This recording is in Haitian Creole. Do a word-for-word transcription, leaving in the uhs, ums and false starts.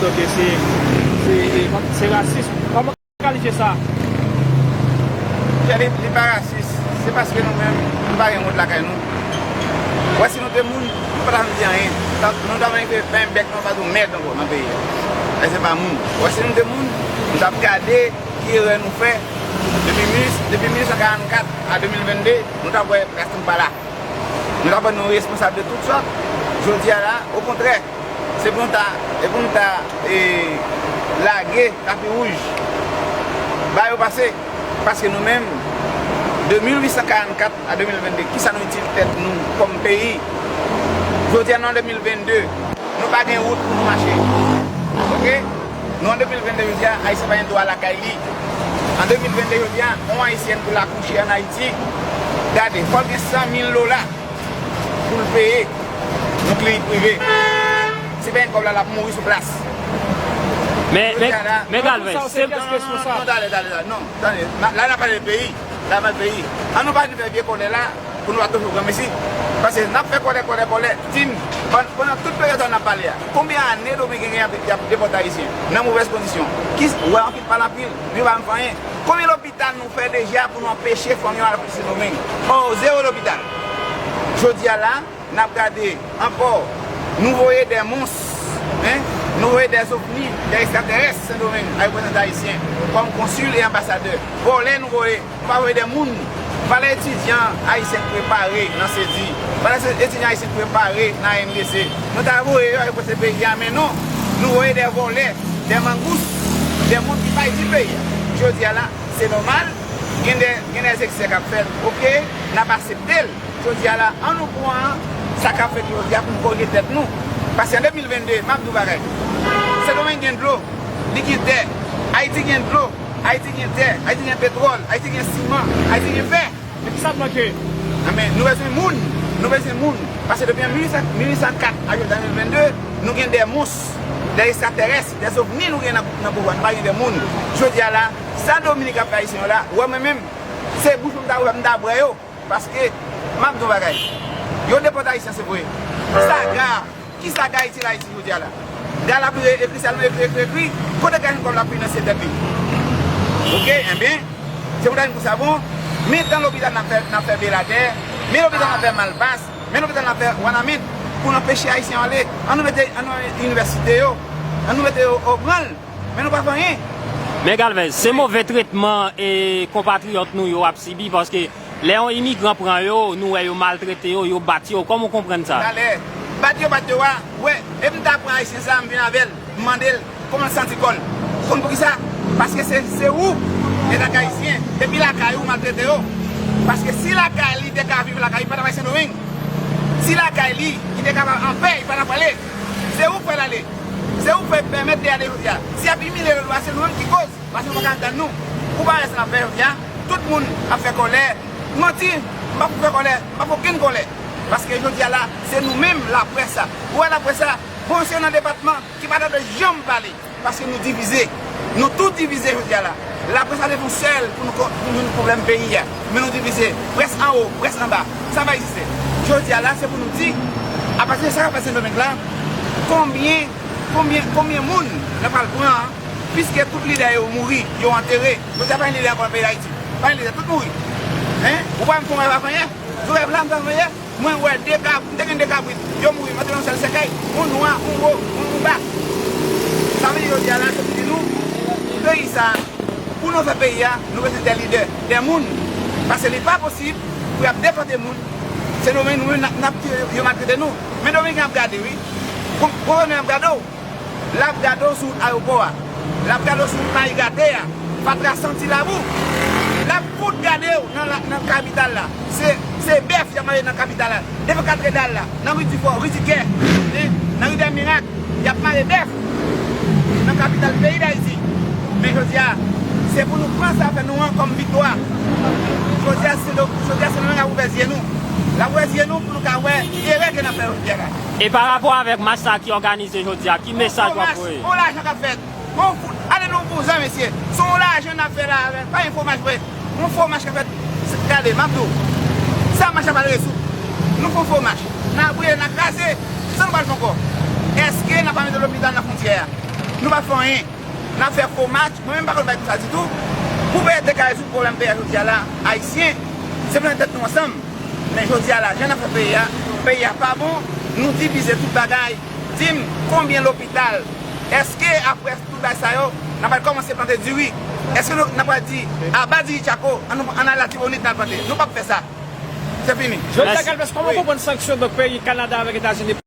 Ok, se, se, se rasis. Kòman kalifye sa? Li, li pa rasis. Se paske nou menm, nou pa gen wont lakay nou. Wè, si nou te moun, nou pa t ap di anyen. Nou t ap antre pen bèk nou pa di mèd ankò nan peyi a. Men se pa moun. Wè, si nou te moun, nou t ap gade ki erè nou fè. Depi mil, depi mil nèf san karannkat a de mil venn de, nou t ap wè rès nou pa la. Nou t ap wè nou responsab de tout sòt. Jodi a la, okontrè, se pou nou ta, se pou nou ta e, lage tapi wouj ba yo pase. Paske nou menm, de mil uit san karannkat a de mil venn de, kisa nou itil tèt nou kòm peyi? Jodi a nou an de mil venn de, nou pa gen wout pou nou mache. Ok? Nou an de mil venn de jodi a, Ayisyen pa gen dwa lakay li. An de mil venn de jodi a, yon Ayisyèn pou l akouche ann Ayiti, gade, fò l gen san mil dola pou l peye yon klinik prive. Si pa gen kòb la, l ap mouri sou plas. Men, men, men Galvez, se. Non, tande, tande, tande. Non, tande. La, la n ap pale de peyi. La n ap pale de peyi. An nou pa vin fè vye kòlè la pou nou pa toujou granmesi. Paske n ap fè kòlè, kòlè, kòlè. Di m, pandan tout peryòd sa n ap pale a, konbyen ane Domiken gen y ap, y ap depòte Ayisyen nan movèz kondisyon? Ki, ou wè anpil pale anpil, men yo pa janm fè anyen. Konbyen lopital nou fè deja pou nou anpeche fanmi yo al Sendomeng? Oh, zewo lopital. Jodi a la, n ap gade ankò, nou voye dè mons, en, nou voye dè zovni, dè ekstratèrès Sendomeng, a reprezante Ayisyen, kòm konsil e anbasadè. Vòlè nou voye, nou pa voye dè moun. Valè etidyan ayisyen k prepare nan sedi, valè etidyan ayisyen k prepare nan A N D C, nou ta voye yo al reprezante peyi a, men non, nou voye dè vòlè, dè mangous, dè moun ki pa itil peyi a. Jodi a la, se nòmal, gen dè, gen dè eksè k ap fèt, ok, n ap aksepte l. Jodi a la, an nou pran sa k ap fèt jodi a pou n korije tèt nou. Paske an de mil venn de, m ap di w bagay. Sendomeng gen dlo, li gen tè. Ayiti gen dlo, Ayiti gen tè, Ayiti gen petwòl, Ayiti gen siman, Ayiti gen fè. Men ki sa k manke? Anben, nou bezwen moun. Nou bezwen moun. Paske depi an mil uit san, mil uit san kat a jodi a de mil venn de, nou gen dè mons, dè ekstratèrès, dè zovni nou gen nan, nan pouvwa. Nou pa gen dè moun. Jodi a la, sa Dominik ap fè Ayisyen yo la, ou wè mwen menm, se bouch mwen m ta ouvè, m ta bwè yo. Paske, m ap di w bagay. Yo depòte Ayisyen, se vre. Saga, ki saga itil Ayiti jodi a la? Gala pire ekri sèlman, ekri, ekri, ekri. Kote gaz kòb la pou finanse tèt li? Ok, enben, se pou ta vin pou sa bon. Men tan lopital n ap fè, n ap fè Beladè, men lopital n ap fè Malpas, men lopital n ap fè Wanament, pou n anpeche Ayisyen yo ale. An nou mete, an nou inivèsite yo, an nou mete yo obranl. Men nou pa fè anyen. Men Galvez, se move tretman e konpatriyòt nou yo ap sibi, paske lè yon imigran pran yo, nou wè yo maltrete yo, yo bat yo. Kòman w konprann sa? Talè, bat yo, bat yo a, wè, e m ta pran Ayisyen sa, m vin avè l, m mande l kòman l santi kò l. Konn poukisa? Paske se, se ou, e lak Ayisyen, depi lakay ou maltrete yo. Paske si lakay li te ka viv lakay li, li pa t ap al Sendomeng. Si lakay li, li te ka anpè, li pa t ap ale. Se ou k fè l ale. Se ou k fè pèmèt li ale jodi a. Si y ap imilye yo lwa, se nou menm ki koz. Paske nou pa ka tann nou. Pou parèy sa n ap fè jodi a, tout moun ap fè kòlè. Manti, m pa pou fè kòlè, m pa pou okenn kòlè. Paske jodi a la, se nou menm laprès la. Ou wè laprès la, bon, se nan depatman ki pa ta dwe janm pale. Paske nou divize. Nou tou divize jodi a la. Laprès la te fon sèl pou nou, pou nou pwoblèm peyi a. Men nou divize. Près anwo, près anba. Sa pa egziste. Jodi a la, se pou nou di, apati de sa k ap fèt Sendomeng la, konbyen, konbyen, konbyen moun n ap pral pran, piske tout lidè yo mouri, yo antere. Jodi a pa gen lidè ankò nan peyi Dayiti. Pa gen lidè, tout mouri. Hein? Ou pa menm fè yon rèv avan yè? Sou rèv la, m t anvoye, mwen wè de kabrit, m te gen de kabrit, yo mouri, m antre nan yon sèl sèkèy, yon nwa, yon wo, yon, yon ba. Sa vle di jodi a la, se pou di nou, peyi sa, pou nou fè peyi a, nou bezwen de lidè, de moun. Paske li pa posib pou y ap depòte moun, se nou menm, nou menm, n ap, n ap kite yo maltrete nou. Men Dominiken ap gade, wi. Gouvènman ap gade w. L ap gade w sou wout ayewopò a. L ap gade w sou wout Mayi Gate a. Fatra santi labou. L ap fout gade w nan, nan kapital la. Se, se bèf y ap mare nan kapital la. Devan katredal la, nan ri Difò, ri Dikè, nan ri dè Mirak, y ap mare bèf nan kapital peyi Dayiti. Men jodi a, se pou nou pran sa fè nou an kòm viktwa. Jodi a, se do, jodi a, se nou menm k ap ouvè zye nou. L ap ouvè zye nou pou nou ka wè erè ke n ap fè jodi a la. E pa rapò avèk mach sa ki òganize jodi a, ki mesaj w ap voye? On lajan k ap fèt. On fout. Ale nou bouzan, mesye. Se on lajan n ap fè la avèk. Pa gen fo mach vre. On fo mach k ap fèt. Gade, m ap di w. Sa mach la pral rezoud. Nou fè on fo mach. N a briye, n a kraze. Sa nou pral fè ankò? Èske n ap mete lopital nan fwontyè a? Nou pa fè anyen. N ap fè fo match. Mwen menm pa konn bay tout sa ditou. Pou peye te ka rezoud pwoblèm peyi a jodi a la, Ayisyen, se pou nou met tèt nou ansanm. Men jodi a la, jan n ap fè peyi a, peyi a pa bon, nou divize tout bagay. Di m, konbyen lopital? Èske apre tout bagay sa yo, n ap pral kòmanse plante diri? Èske nou, n ap pral di, aba diri Tchako, ann, ann al Latibonit n al plante? Nou p ap fè sa. Se fini. Jodi a, Galvez, kòman w konprann sanksyon donk peyi Kanada avèk Etazini?